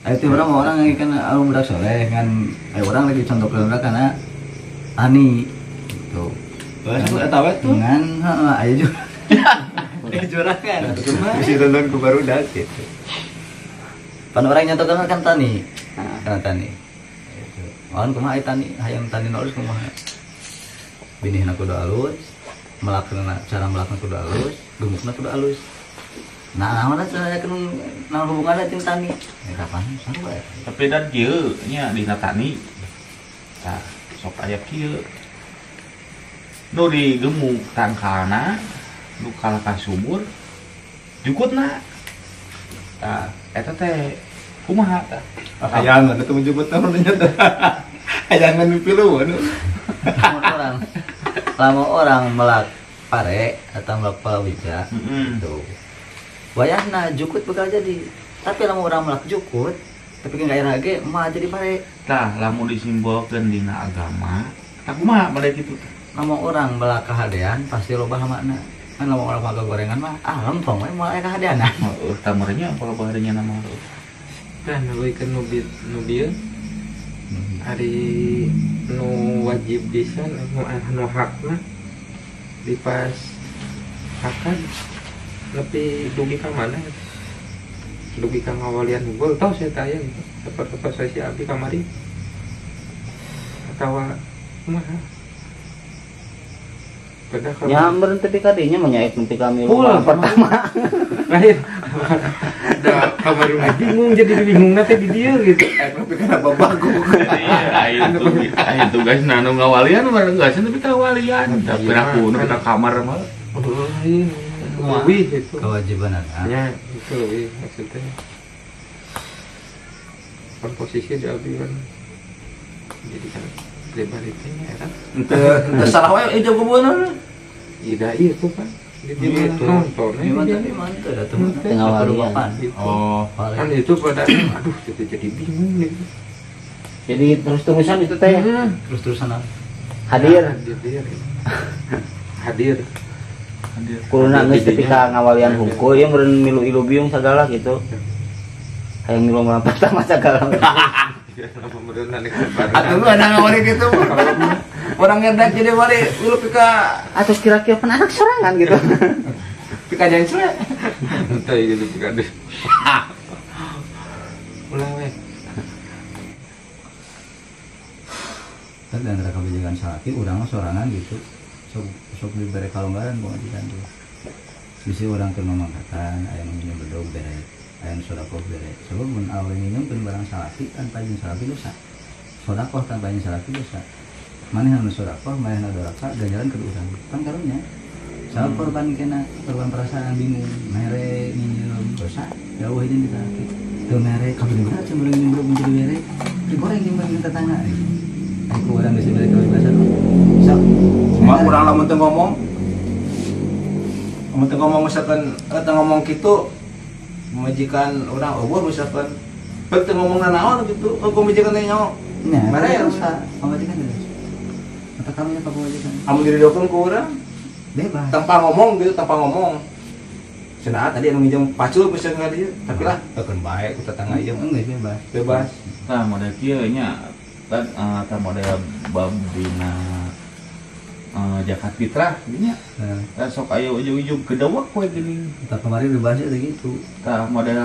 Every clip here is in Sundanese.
Ayo teh urang orang lagi kan anu budak soleh kan ayo orang lagi contoh ke urang karena ani gitu. Eta we tuh. Ngan heeh aya juga. Aya jurang kan. Bisa tonton ku barudak gitu. Pan orang nyontokeun kan tani. Kan tani. Wan kumaha tani hayang tani nu alus kumaha. Binihna kudu alus, melakna cara melakna kudu alus, gemukna kudu alus. Nah, naon cara naon hubunganna jeung tani? Ya kapan sarua. Tapi dan kieu nya dina tani. Tah, sok aya kieu. Nu digemuk tangkalna, nu kalah ka sumur, jukutna. Tah, eta teh kumaha tah? Hayangan eta menjemput naon nya teh. Hayangan mipilu anu. Orang lama orang melak pare atau melak palawija gitu. Wayahna jukut bakal jadi. Tapi lamun urang melak jukut, tapi kan gairah ge mah jadi pare. Tah, lamun disimbolkeun dina agama, tah kumaha bade kitu teh? Lamun urang melak kahadean pasti loba makna. Kan lamun urang maga gorengan mah ah lempeng we moal aya kahadeanna. Heeh, tah meureunnya loba hadenya mah. Tah nuluykeun nu bieu. Ari nu wajib pisan nu hakna di pas akad lebih dugi ka mana dugi ka ngawalian unggul tau saya tanya gitu seperti saya si abi kamari atawa kumaha beda kalau nyamber teh kadinya menyaik nanti kami pertama lain da kamari bingung jadi bingung teh di dieu gitu tapi kenapa bagus iya itu tugas nu ngawalian mah tugasna tapi kawalian da piraku nu ka kamar mah lain lebih itu kewajiban anak ya itu lebih maksudnya kan posisi di abi kan jadi kan lebar itu nya kan ente salah wae ieu kebun iya itu kan di nonton mantep atuh ngawalian oh kan itu pada aduh jadi bingung gitu jadi terus-terusan itu teh terus-terusan hadir hadir kuluna geus ketika ngawalian hungkul ieu meureun milu ilu biung sagala gitu hayang milu mah pertama sagala atuh lu ada ngawali gitu orang ngedak jadi wali milu pika atau kira-kira pan anak sorangan gitu pika jangan entah gitu pika deh ulah we tapi antara kebijakan salaki urang mah sorangan gitu sok diberi kalonggaran pemajikan tuh bisi orang keur mamangkatan aya nu minum bedog bere aya nu sedekah bere sebab mun awe minumkeun barang salaki tanpa izin salaki dosa sedekah tanpa izin salaki dosa manehna nu sedekah manehna doraka ganjaran keur urang kan karunya sabab korban kena korban perasaan bingung mere minum dosa jauh izin di salaki teu mere kabeh cenderung minum menjadi mere digoreng jeung barang tetangga aku urang geus diberi kebebasan sok cuma urang lamun teu ngomong lamun teu ngomong misalkan teu ngomong kitu majikan urang eueuh misalkan teu ngomong nanaon kitu ku majikan teh nyaho nya mere dosa pamajikan teh atau karunya ka pamajikan amun diridokeun ku urang bebas tanpa ngomong gitu tanpa ngomong cenah tadi anu nginjem pacul misalkan ka dieu tapi lah keun bae ku tetangga ieu geus bebas bebas tah model kieu nya tah model bab dina zakat fitrah gini ya. Sok aya ujung-ujung kedewek we geuning. Tah kemarin dibahas teh gitu. Tah model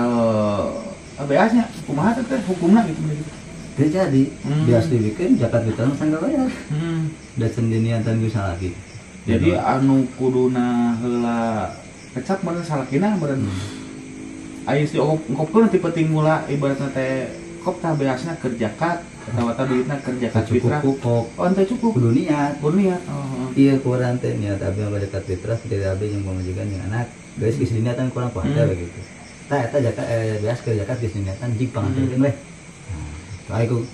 ABS nya kumaha teh hukumna gitu gitu. Teu jadi bias dibikin zakat fitrah mah sangga bayar. Da sendiniatan geus salaki. Jadi anu kuduna heula kecap meureun salakina meureun. Aya si ongkopkeun ti penting mula ibaratna teh kop tah beasna keur zakat atawa tah duitna keur zakat fitrah. Cukup. Oh, ente cukup. Kudu niat. Kudu niat. Oh. Iya kurang teh niat abdi mah zakat fitrah tidak abdi jeung pamajikan jeung anak. Geus geus diniatan kurang kuat teh begitu. Tah eta zakat beas keur zakat geus diniatan jig panganterkeun weh. Nah, ku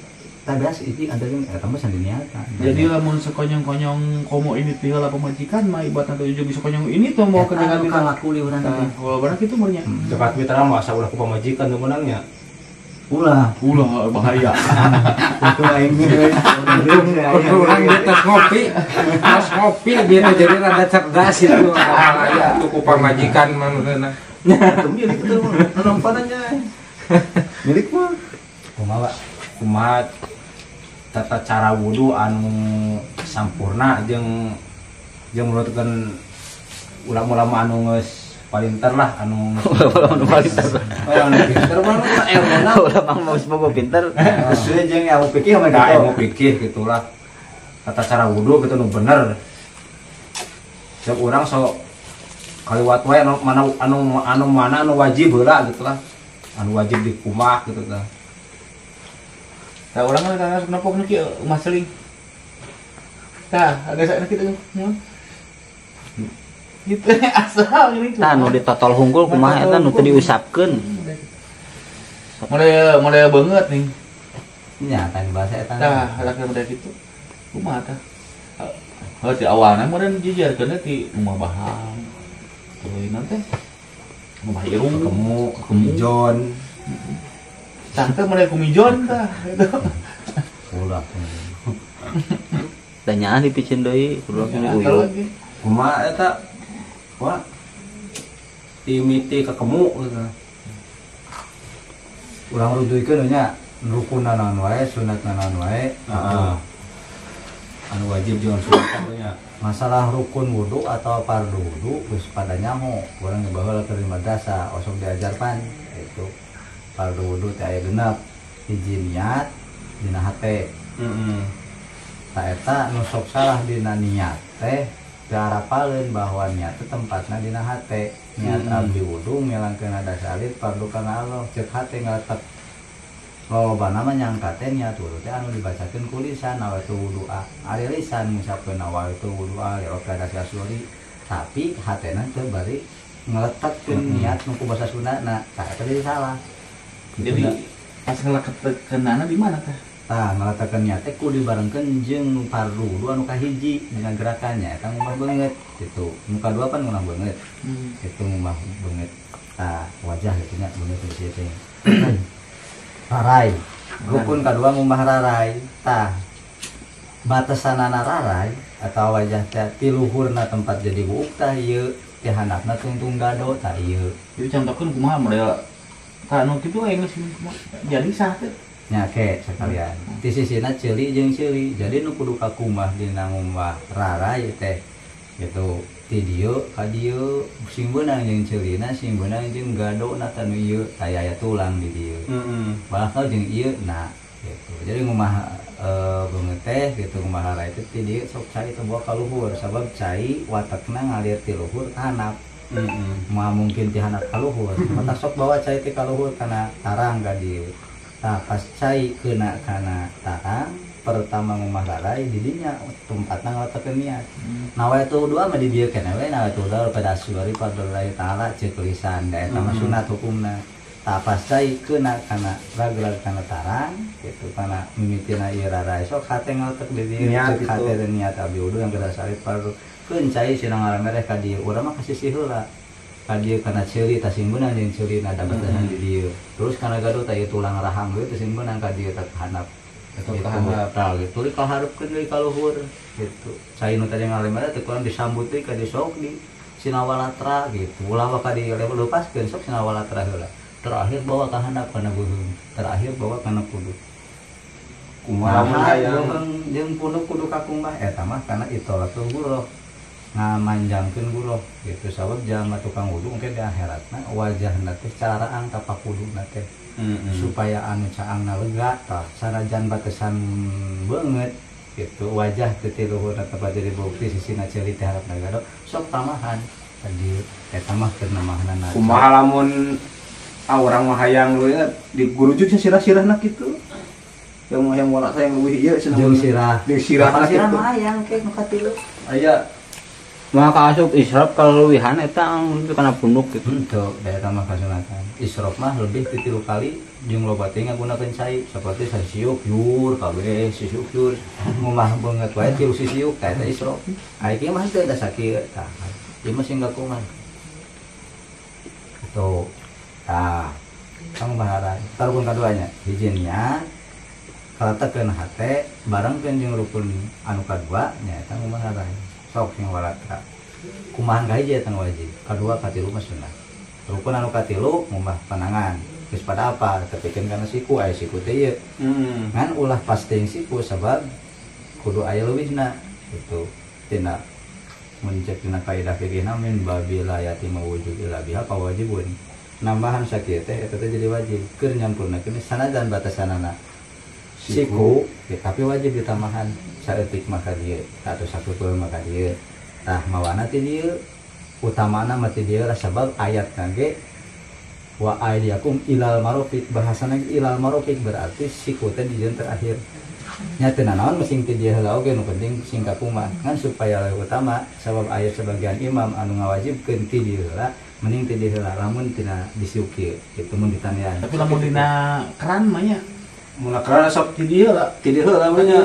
tah beas hiji anterkeun eta mah sandiniatan. Jadi lamun sekonyong-konyong komo ini teh heula pamajikan mah ibaratna teh ujung sekonyong ini tuh mau ke zakat fitrah. Laku di urang teh. Kalau barang kitu meureun nya. Zakat fitrah mah asa ulah ku pamajikan teu meunangnya. Ulah, ulah bahaya. Itu aing urang di tas ngopi, tas ngopi biar jadi rada cerdas itu. Bahaya tuh ku pamajikan mah meureunna. Atuh milik tuh nompanannya. Milik mah. Kumaha Kumaha tata cara wudu anu sampurna jeung jeung menurutkeun ulama-ulama anu geus palinter lah anu ulama nu palinter. Oh, anu pinter mah ilmuna ulama mah geus bogo pinter. Sesuai jeung ilmu fikih mah gitu. Ilmu fikih gitulah. Tata cara wudu gitu nu bener. Sok urang sok kaliwat wae anu mana anu mana anu wajib heula gitulah. Anu wajib dikumah gitu tah. Tah urang mah tah nepok nu kieu umah seling. Tah, agak sakit kitu. Gitu asal gini. Tah nu ditotol hungkul kumaha eta nu teu diusapkeun. Model model banget nih. Nya tah bahasa eta. Tah, laki model kitu. Kumaha tah? Heuh ti awalna meureun jijarkeun ti rumah bahang. Tuluy teh rumah irung ketemu kumijon. Tah teh model kumijon tah gitu. Ulah. Tanyaan dipicen deui kudu langsung diuyuh. Kumaha eta? Wah. Timiti ketemu gitu. Urang rujukeun nya rukunna naon wae, sunatna naon wae. Heeh. Anu wajib jeung sunat nya. Masalah rukun wudu atau fardu wudu geus pada nyaho. Urang baheula keur di madrasah osok diajarpan itu. Fardu wudu teh aya genep. Hiji niat dina hate. Heeh. Ta eta nu sok salah dina niat teh diarapaleun bahwa niat teh tempatna dina hate. Niat abdi wudu ngilangkeun hadas alit fardu kana Allah. Ceuk hate ngaletek. Lolobana mah nyangka teh niat wudu teh anu dibacakeun ku lisan nawaitu wudu'a. Ari lisan ngucapkeun nawaitu wudu'a li hadas asuri. Tapi hatena teu bari ngaletekkeun niat nu ku basa Sundana. Tah eta jadi salah. Jadi pas ngaletekkeunana di mana tah? Tah ngaletekkeun niat teh kudu dibarengkeun jeung fardu wudu anu kahiji dina gerakannya eta ngumah beungeut gitu. Nu kadua pan ngumah beungeut. Itu ngumah beungeut. Tah wajah kitu nya beungeut teh teh. Rarai. Rukun kadua ngumah rarai. Tah batasanana rarai atau wajah teh ti luhurna tempat jadi buuk tah ieu ti handapna tungtung gado tah ieu. Ieu contohkeun kumaha model tah anu kitu aya geus jadi sah teh. Nya ke sekalian. Ti sisina ceuli jeung ceuli. Jadi nu kudu kakumah dina ngumah rarai teh gitu. Ti dieu ka dieu sing beunang jeung ceulina sing beunang jeung gadona tah nu ieu aya aya tulang di dieu. Bakal jeung ieu na gitu. Jadi ngumah beungeut teh gitu ngumah rarai teh ti dieu sok cai teh bawa ka luhur sabab cai watekna ngalir ti luhur ka handap. Moal mungkin ti handap ka luhur. Mata sok bawa cai ti ka luhur kana tarang ka dieu. Tah pas cai kena kana tarang pertama ngumah rarai di dinya tempatna ngaletekkeun niat. Nawaitu dua mah di dieu keneh we nawaitu dua pada asuri fadlillahi taala ceuk lisan da eta mah sunat hukumna. Tah pas cai kena kana raglag kana tarang gitu kana mimitina ieu rarai sok hate ngaletek di dieu ceuk hate teh niat abdi wudu yang kada salib fardu. Keun cai sina ngalamereh ka dieu urang mah kasisih heula. Ka dieu kana ceuli tah sing beunang jeung ceuli na da batasan di dieu. Terus kana gaduh tah ieu tulang rahang we teh sing beunang ka dieu tah handap. Itu kahandap gitu li kaharepkeun deui ka luhur gitu. Cai nu tadi ngalemar teh kurang disambut deui ka disok di sinawalatra gitu. Ulah waka dilepaskeun sok sinawalatra heula. Terakhir bawa ka handap kana beuheung, terakhir bawa kana kudu. Kumaha mun hayang jeung punduk kudu kakumbah eta mah kana itolatul guroh. Ngamanjangkeun guroh gitu sabab jalma tukang wudu engke di akhiratna wajahna teh caraang ka pakuduna teh. Supaya anu caangna lega tah sanajan batasan beungeut gitu wajah teh ti luhurna tempat jadi bukti sisina ceuli teh harapna gado sok tamahan tadi eta mah keur namahanana kumaha lamun urang mah hayang leuwih digurujuk sirah-sirahna kitu yang hayang wala sayang leuwih ieu cenah jeung sirah jeung sirahna sirah kitu mah hayang ke nu katilu aya mah kaasup israf kaleuwihan eta kana punduk gitu. Henteu, da eta mah kasunatan. Israf mah lebih ti 3 kali jeung loba teh ngagunakeun cai saperti sasiuk yur kabeh sisiuk yur ngumah beungeut wae tilu sisiuk tah eta israf. Ari kieu mah henteu da sakieu tah. Ieu mah sing gakuman. Gitu. Tah, kamu baharan. Rukun kaduanya hiji niat kaletekeun hate barengkeun jeung rukun anu kadua nyaeta ngumah rarai. Sok sing walatra. Kumahan kahiji eta wajib, kadua katilu mah sunah. Rukun anu katilu ngumbah panangan. Geus pada apa tepikeun kana siku aya siku teh ieu. Ngan ulah pasti siku sabab kudu aya leuwihna gitu. Tina mun cek dina kaidah fikihna min babil layati mawujud ila biha fawajibun. Nambahan sakieu teh eta teh jadi wajib keur nyampurnakeun sanajan batasanana siku ya, tapi wajib ditambahan saeutik maka dieu atau sakeupeuh maka dieu. Tah mawana ti dieu utamana mah ti dieu lah sabab ayatna ge wa aydiyakum ilal marofiq bahasana ilal marofiq berarti siku teh dijieun terakhir. Nya teu nanaon mesing ti dieu heula oge nu penting sing kakumaha ngan supaya leuwih utama sabab aya sebagian imam anu ngawajibkeun ti dieu heula mending ti dieu heula lamun tina disiuk kieu kitu mun ditanian. Tapi lamun dina keran mah nya mun keran sok ti dieu heula, ti dieu heula mah nya.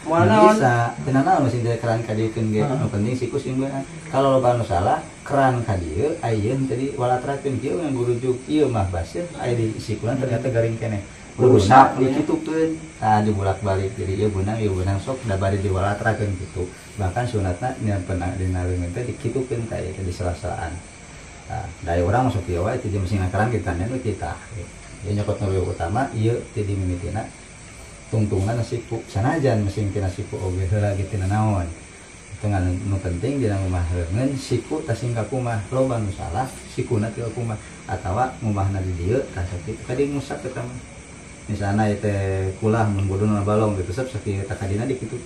Moal naon? Bisa, teu nanaon masing dari keran ka dieukeun ge. Nu penting siku sing beunang. Kalau loba anu salah, keran ka dieu ayeun tadi walatrakeun kieu yang gurujuk ieu mah baseuh aya di sikuan ternyata garing keneh. Rusak dikitukeun, tah dibulak-balik jadi ieu beunang sok da bari diwalatrakeun kitu. Bahkan sunatna nya pernah dina leungeun teh dikitukeun tah ieu teh disela-selaan. Tah, da urang masuk ieu wae ti mesin keran kita nya nu kita. Ieu nyokot nu utama ieu ti dimimitina tungtungan siku sanajan mesin tina siku oge heula ge tina naon. Dengan nu penting dina ngumah leungeun siku tah sing kakumah loba nu salah sikuna ti kumah atawa ngumahna di dieu tah sakitu kadi ngusak eta mah. Misalna ieu teh kulah mun bodona balong gitu sep sakieu tah kadina dikitu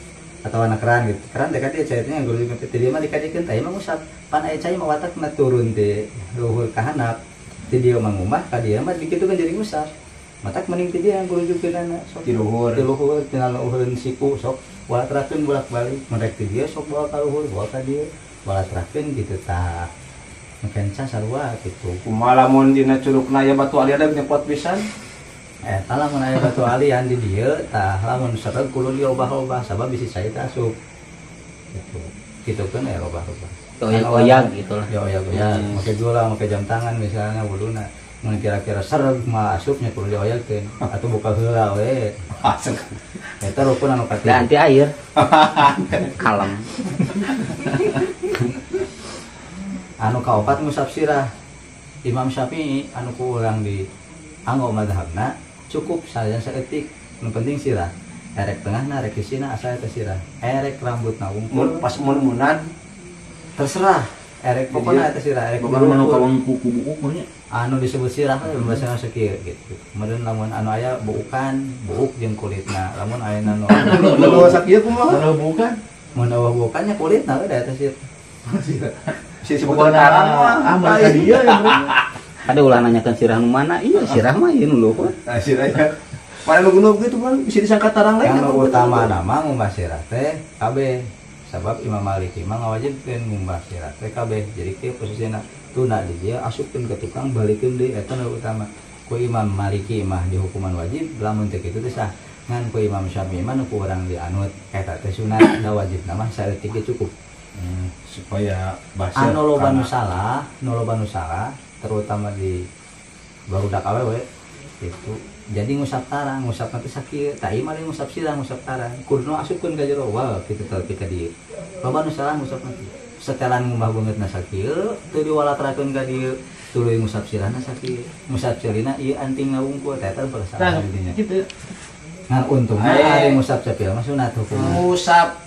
atawa na keran gitu. Keran teh kadi caitnya yang guru teh di dieu mah dikadikeun tah ieu mah ngusap. Pan aya cai mah watakna turun teh luhur ka handap. Ti dieu mah ngumah ka dieu mah dikitukeun jadi ngusap. Matak mending ti dieu yang gurujukeunana sok ti luhur. Ti luhur tina luhureun siku sok walatrakeun bolak-balik. Mun rek ti dieu sok bawa ka luhur, bawa ka dieu, walatrakeun gitu tah. Makenca sarua gitu. Kumaha lamun dina curugna aya batu alien nyepot pisan? Eta lamun aya batu alian di dieu tah lamun sereg kudu diobah-obah sabab bisi cai teh asup. Gitu. Kitukeun aya obah-obah. Oyak-oyak gitu lah. Ya oyak-oyak. Make gula, make jam tangan misalnya wuduna. Mun kira-kira sereg mah asupnya kudu dioyagkeun atau buka heula we. Asup. Eta rukun anu katilu. Da anti air. Kalem. Anu kaopat ngusap sirah. Imam Syafi'i anu ku urang di anggo mazhabna cukup saja saeutik nu penting sirah. Erek tengahna erek sisina asal eta sirah. Erek rambutna wungkul pas mun-munan terserah. Erek pokona eta sirah erek pokona manu kawang kuku buuk mah nya. Anu disebut sirah teh bahasana sakieu gitu. Meureun lamun anu aya buukan, buuk jeung kulitna. Lamun aya nu anu sakieu kumaha? Mun buukan? Mun eueuh buukan nya kulitna we da eta sirah. Si sebut tarang mah ah mun ka dieu ya. Ada ulah nanyakeun sirah nu mana? Iya sirah mah ieu nu luhur. Nah sirah ya. Mana nu gunung gitu mah bisa disangka tarang lain. Anu utama nama ngumbah sirah teh kabeh. Sabab Imam Maliki mah ngawajibkeun ngumbah sirah teh kabeh. Jadi kieu posisina tuna di dieu asupkeun ke tukang balikeun deui eta nu utama. Ku Imam Maliki mah dihukuman wajib lamun teu kitu teh sah. Ngan ku Imam Syafi'i mah nu ku urang dianut eta teh sunat da wajibna mah saeutik ge cukup. Supaya basah. Anu loba nu salah, nu loba nu salah terutama di barudak awewe gitu. Jadi ngusap tarang, ngusap nanti sakieu, tah ieu mah ngusap sirah, ngusap tarang. Kuduna asupkeun ka jero, wah kitu teh ka dieu. Loba nu salah ngusap nanti. Setelan ngumbah beungeutna sakieu, teu diwalatrakeun ka dieu, tuluy ngusap sirahna sakieu. Ngusap sirina ieu antingna wungkul, teh eta perasaan dinya. Kitu. Ngan untungna ari ngusap cepil mah sunat hukumna. Ngusap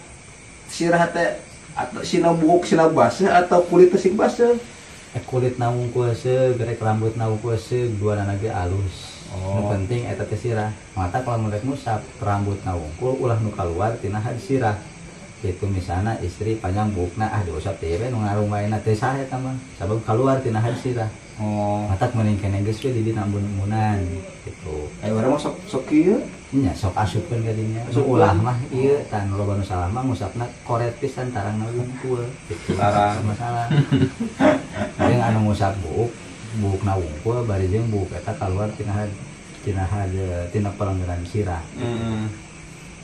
sirah teh atau sina buuk sina baseuh atau kulit teh sing baseuh? Kulit na wungkul seug, rek rambut na wungkul seug, duanana ge alus. Oh. Nu penting eta teh sirah. Mata kalau mun rek ngusap rambut na wungkul ulah nu kaluar tina had sirah. Kitu misalna istri panjang buukna ah diusap teh we nu ngarumaena teh sah eta mah. Sabab kaluar tina had sirah. Oh. Matak mending keneh geus we di dina embun-embunan gitu. Aya urang mah sok sok kieu nya sok asupkeun ka dinya. Sok ulah mah ieu tah nu loba nu salah mah ngusapna koret pisan tarangna wungkul gitu. Tarang masalah. Jeung anu ngusap buuk, buukna wungkul bari jeung buuk eta kaluar tina tina tina pelanggaran sirah.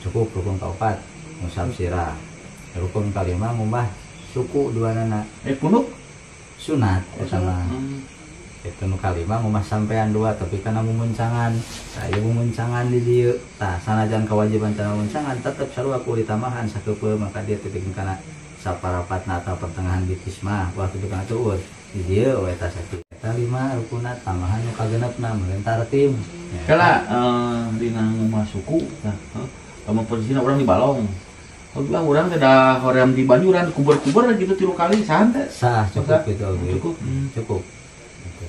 Cukup rukun kaopat ngusap sirah. Rukun kalima ngumbah suku duanana. Punuk sunat eta mah. Itu nu kalima ngumbah sampean dua tapi kana mumuncangan. Tah ieu mumuncangan di dieu. Tah sanajan kewajiban kana mumuncangan tetep sarua ku ditambahan sakeupeuh maka dia tepikeun kana saparapatna atau pertengahan bitis mah waktu itu kana tuur. Di dieu we eta sakieu. Eta 5 rukuna tambahan nu kagenepna meureun tartib. Kala dina ngumah suku tah lamun posisina urang di balong. Ulah urang teh da hoream di banjuran kuber-kuber gitu 3 kali sahan teh. Sah cukup gitu oge. Cukup. Cukup. Gitu.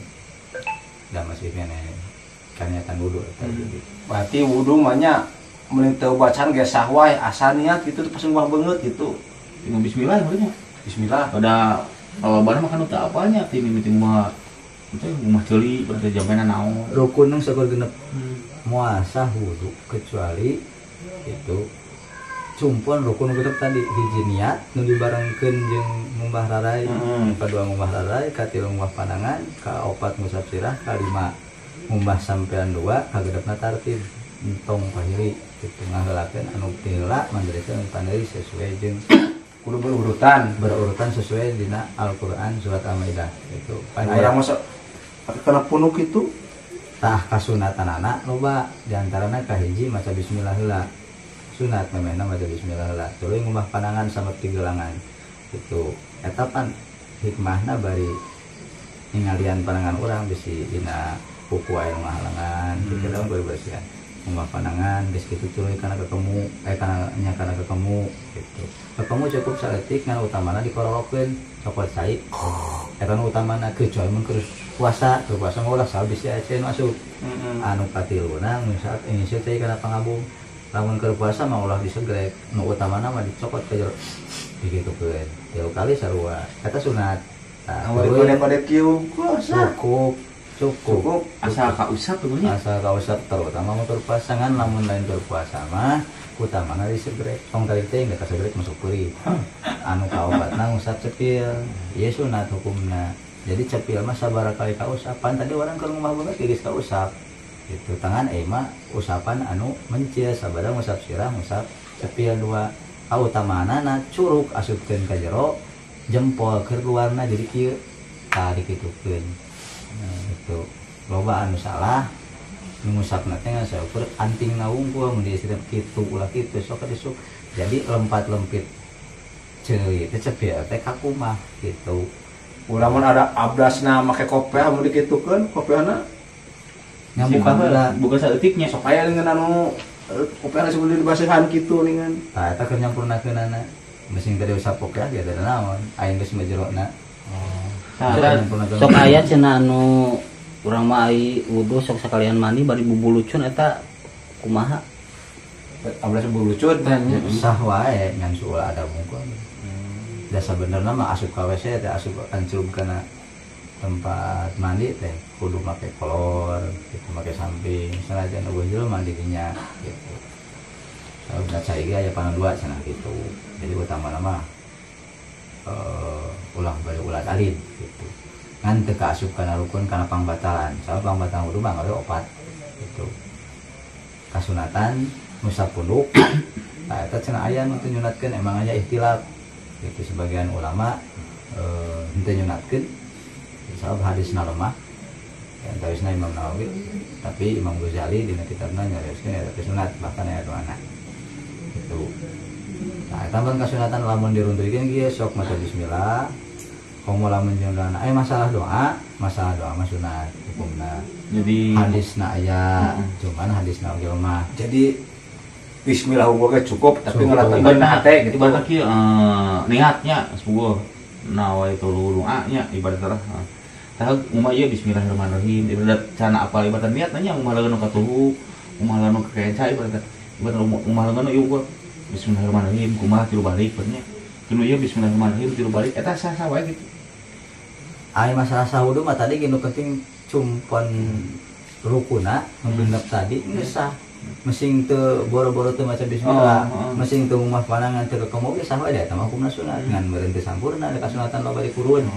Da masih keneh kaniatan wudu eta jadi. Berarti wudu mah nya mun teu bacaan ge sah wae asa niat gitu pas nguah beungeut gitu. Tinggal bismillah meureun nya. Bismillah. Pada kalau mah kan teu apanya ti mimiti mah teh rumah ceuli berarti jampena naon. Rukun nang sakur genep. Moal sah wudu kecuali itu cumpon rukun genep tadi hiji niat nu dibarengkeun jeung ngumbah rarai, kadua ngumbah rarai, katilu ngumbah pandangan, kaopat ngusap sirah, kalima ngumbah sampean 2, kagenepna tartib. Entong pahiri kitu ngaheulakeun anu ti heula mandirikeun anu pandiri sesuai jeung kudu berurutan, berurutan sesuai dina Al-Qur'an surat Al-Maidah gitu. Pan urang mah kana punuk itu tah kasunatanana loba diantarana kahiji maca bismillah heula. Sunat memehna maca bismillah heula. Tuluy ngumbah pandangan sama tigelangan. Gitu. Eta pan hikmahna bari ningalian pandangan urang bisi dina kuku aya ngahalangan kitu da berbersihan. Ngumbah pandangan geus kitu tuluy kana ketemu kana nya kana ketemu gitu. Ketemu cukup saeutik ngan utamana dikorolokeun cokot cai. Eta nu utamana kecuali mun keur puasa, keur puasa mah ulah saha bisi aya masuk. Anu katiluna ngusap ngisi cai kana pangabung. Lamun keur puasa mah ulah disegrek, nu utamana mah dicokot ke jero. Digitukeun. 3 kali sarua. Eta sunat. Tah, kode-kode kieu puasa. Cukup. Asal kausap nya. Asal kausap terutama mun keur puasa ngan lamun lain keur puasa mah utamana disegrek. Tong tarik teh geus kasegrek masuk peurih. Anu kaobatna ngusap cepil. Ieu sunat hukumna. Jadi cepil mah sabaraha kali kausapan tadi orang keur ngumbah beungeut geus kausap. Gitu tangan mah usapan anu mencil sabada ngusap sirah ngusap cepil 2. Kautamanana curug asupkeun ka jero jempol keur luarna jadi kieu tah dikitukeun. Gitu loba anu salah ngusapna teh ngan saukur antingna wungkul mun diisirep kitu ulah kitu sok disuk. Jadi lempat-lempit ceuli teh cepil teh kakumah gitu. Urang mun ada ablasna make kopiah mun dikitukeun kopiahna ngabuka heula buka saeutiknya sok aya dengan anu kopiahna sebelum dibasehan kitu ningan. Tah eta keur nyampurnakeunana. Mesin teh diusap kopiah ge teh naon aing geus mah jerona. Sok aya cenah anu urang mah ai wudu sok sakalian mandi bari bubulucun eta kumaha? Ablas bubulucun sah wae ngan suul ada mungkul. Da sabenerna mah asup ka WC teh asup ancrub kana tempat mandi teh kudu make kolor gitu make samping sanajan eueuh jelema mandi dinya gitu. Udah cai ge aya panon 2 cenah gitu. Jadi utamana mah ulah bari ulah alin gitu. Ngan teu kaasup kana rukun kana pangbatalan. Sabab pangbatalan wudu mah 4 gitu. Kasunatan ngusap punduk. Tah eta cenah aya nu teu nyunatkeun emang aya ikhtilaf. Gitu sebagian ulama henteu nyunatkeun sabab hadisna lemah. Antawisna Imam Nawawi, tapi Imam Ghazali dina kitabna nyarioskeun eta sunat bahkan aya doana. Gitu. Nah, eta mah kasunatan lamun diruntuhkeun kieu sok maca bismillah. Komo lamun jeung doana masalah doa mah sunat hukumna. Jadi hadisna aya, cuman hadisna oge lemah. Jadi bismillah hukum cukup tapi ngalakukeun hate gitu. Ibarat kieu niatnya sepuh nawaitu doa nya ibarat teh. Tah umah ieu bismillahirrahmanirrahim ibarat cana apal ibarat niat nya umah leungeun ka tuhu, umah leungeun ka kenca ibarat ibarat umah leungeun ieu ukur bismillahirrahmanirrahim kumaha tilu balik nya. Kudu ieu bismillahirrahmanirrahim tilu balik eta sah-sah wae gitu. Ai masalah sah wudu mah tadi nu penting cumpon rukuna nu genep tadi geus sah. Mesing teu boro-boro teu maca bismillah, mesing teu ngumah panangan teu kekemu ge sah wae da eta mah hukumna sunat ngan meureun teu sampurna da kasunatan loba dikurun.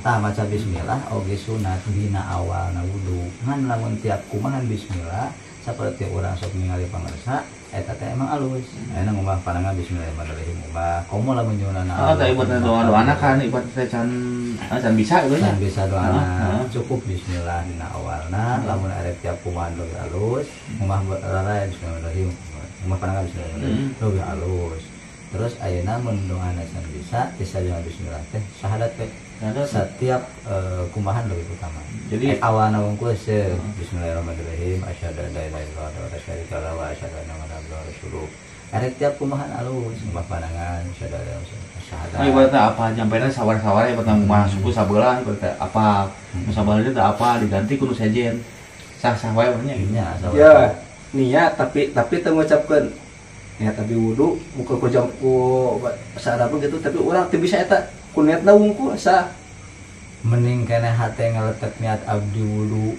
Tah maca bismillah oge sunat dina awalna wudu. Ngan lamun tiap kumahan bismillah saperti urang sok ningali pangersa eta teh emang alus. Ayeuna ngumah panangan bismillahirrahmanirrahim ngumah. Komo lamun nyunana. Oh, tah ibarat doa-doana kan ibarat teh can bisa gitu nya. Can bisa doana. Cukup bismillah dina awalna lamun arek tiap kumahan leuwih alus, ngumah raraya bismillahirrahmanirrahim. Ngumah panangan bismillahirrahmanirrahim leuwih alus. Terus ayeuna mun doana can bisa, bisa jeung bismillah teh syahadat teh. Setiap kumahan lebih utama. Jadi awalna wungkul bismillahirrahmanirrahim asyhadu an la ilaha illallah wa la syarika lahu wa asyhadu anna muhammadan rasuluh. Arek tiap kumahan alus ngumbah pandangan asyhadu an la ilaha. Nah, ibaratnya apa nyampainya sawar-sawar ibaratnya ngumbah suku sabelah ibaratnya apa sabelah itu apa diganti kudu sejen sah-sah wae nya gitu. Ya, niat tapi teu ngucapkeun niat tapi wudu mukul ku jam ku saarapun gitu tapi urang teu bisa eta ku niatna wungkul sah. Mending kene hate ngaletek niat abdi wudu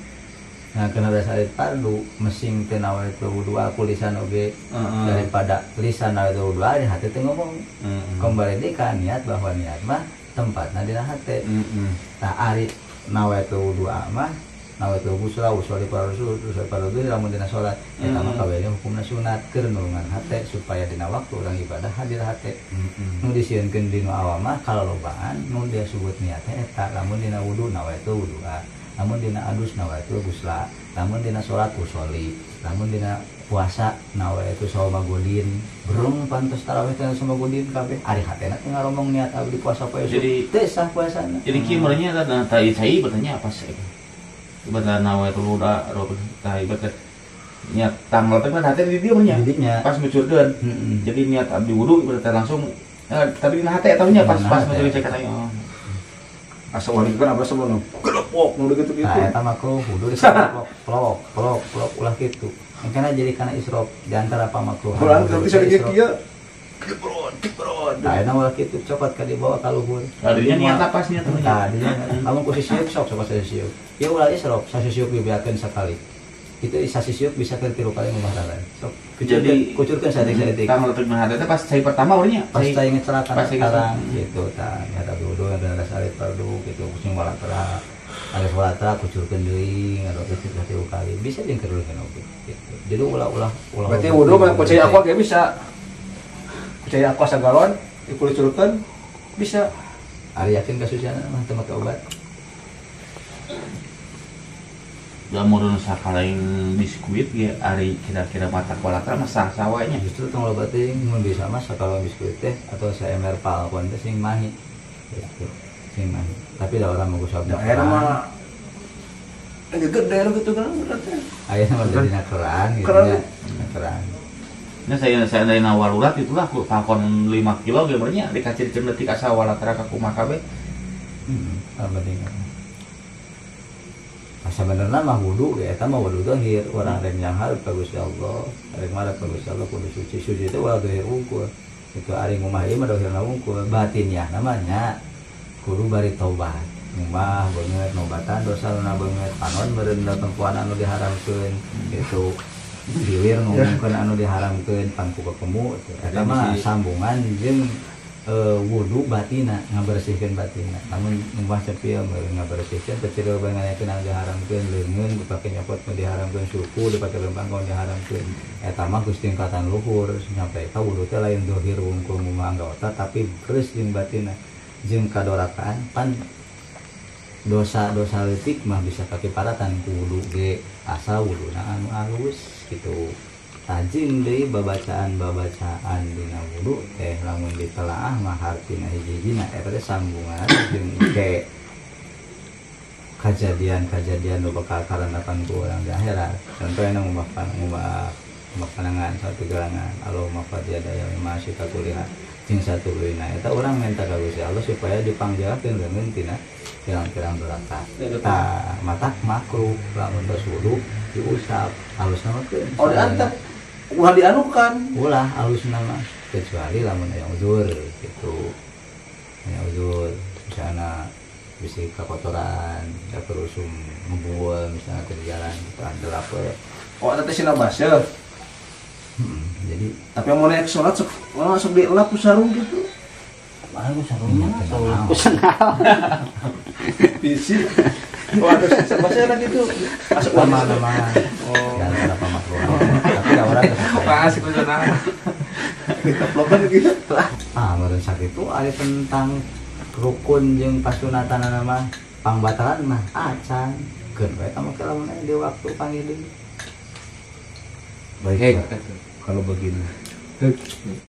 nah kena dasar fardu mesing teu nawaitu wudu aku lisan oge daripada lisan nawaitu wudu ari hate teu ngomong. Kembali deui ka niat bahwa niat mah tempatna dina hate. Tah ari nawaitu wudu mah nawaitu ghusla usolli fardu usolli fardu lamun dina salat eta mah kabehna hukumna sunat keur nulungan hate supaya dina waktu urang ibadah hadir hate. Nu disieunkeun dina awam mah kalolobaan nu dia sebut niatna eta lamun dina wudu nawaitu wudu'a lamun dina adus nawaitu ghusla lamun dina salat usolli lamun dina puasa nawaitu sauma godin berung pantos tarawih teh sauma godin kabeh ari hatena teu ngaromong niat abdi puasa poe jadi teu sah puasana. Jadi kieu meureunnya eta tai cai bertanya apa sih ibadah nawaitu wudu'a tah ibadah niat tanggal teh mah hate di dieu nya pas ngucurkeun. Jadi niat abdi wudu ibadah langsung tapi dina hate eta nya pas pas ngucurkeun cai katanya. Asa wali kan apa sebelum kelepok nu gitu-gitu. Nah, eta mah wudu diselopok, plok, plok, plok ulah kitu. Engkana jadi kana israf di antara pamakruhan. Urang teu bisa kieu kieu. Kibrot, kibrot. Nah, eta ulah kitu cokot ka dibawa ka luhur. Tadinya niat apa sih niat? Tadinya lamun ku sisieup sok sok sisieup. Ya ulah israf, sasisieup dibeakeun sakali. Itu sasisieup bisa ke 3 kali ngumbah dalan. Sok jadi kucurkeun saeutik-saeutik. Tang letik mah teh pas cai pertama urangnya. Pas cai ngecelakaan sekarang gitu tah niat abdi wudu ada salit fardu gitu kucing walatra. Ada walatra kucurkeun deui ngadokeun 3 kali. Bisa jeung kerulkeun oge gitu. Jadi ulah-ulah ulah. Berarti wudu mah ku cai aqua ge bisa. Ku cai aqua sagalon dikucurkeun bisa. Ari yakin kasuciana mah teu make obat. Lamun sakalain biskuit ge ari kira-kira mata walatra mah sah-sah wae nya. Justru tong loba teuing mun bisa mah sakalon biskuit teh atau saember palkon teh sing mahi. Gitu. Sing mahi. Tapi da urang mah gusabna. Aya mah gede gitu kan berarti. Aya mah jadi keran gitu nya. Keran. Nah saya dari nawarurat itulah palkon 5 kilo ge nya dikacirkeun leutik asa walatra ka kumaha kabeh. Heeh, penting. Sebenarnya mah wudu ya eta mah wudu zahir urang rek nyanghareup ka Gusti Allah rek marep ka Gusti Allah kudu suci suci itu ulah zahir wungkul itu ari ngumah ieu mah zahirna wungkul batinnya namanya kudu bari tobat ngumah beungeut nobatan dosa nu beungeut panon meureun tempuan anu diharamkeun gitu dilir ngomongkeun anu diharamkeun pangku kekemu eta mah sambungan jeung wudu batina ngabersihkeun batina lamun ngumbah cepil ngabersihkeun kecil bangayakeun anu diharamkeun leungeun dipake nyopot nu diharamkeun suku dipake lempang nu diharamkeun eta mah geus tingkatan luhur sampai ka wudu teh lain zahir wungkul ngumbah anggota tapi beres jeung batina jeung kadorakaan pan dosa-dosa leutik mah bisa kakiparatan ku wudu ge asal wuduna anu alus gitu. Tajin deui babacaan-babacaan dina wudu teh lamun ditelaah mah hartina hiji-hijina eta teh sambungan jeung ke kajadian-kajadian nu bakal karandapan ku urang di akhirat. Contohna ngumbah panangan satu gelangan Allahumma fadhiya daya lima syikakuliha jeung satuluyna eta urang minta ka Gusti Allah supaya dipangjakeun leungeun tina pirang-pirang doraka. Tah matak makruh lamun tos wudu diusap alusna mah keun. Oh diantep ulah dianukan. Ulah alusna mah kecuali lamun aya uzur gitu. Aya uzur misalna bisi kakotoran, da perusum ngebul misalnya ke jalan gitu andelap we. Oh eta teh sina baseuh. Jadi tapi yang mau naik sholat sok langsung dielap ku sarung gitu. Wah, ku sarungnya ku sendal. Bisi. Oh, ada sisa baseuh gitu. Masuk lama-lama. Oh. Ya kenapa makruh. Tapi da urang pas ku sendal. Diteplokan gitu. Ah, meureun sakitu ari tentang rukun jeung pasunatanana mah pangbatalan mah acan. Keun we ka make lamun aya di waktu panggil deui. Baik, kalau begini.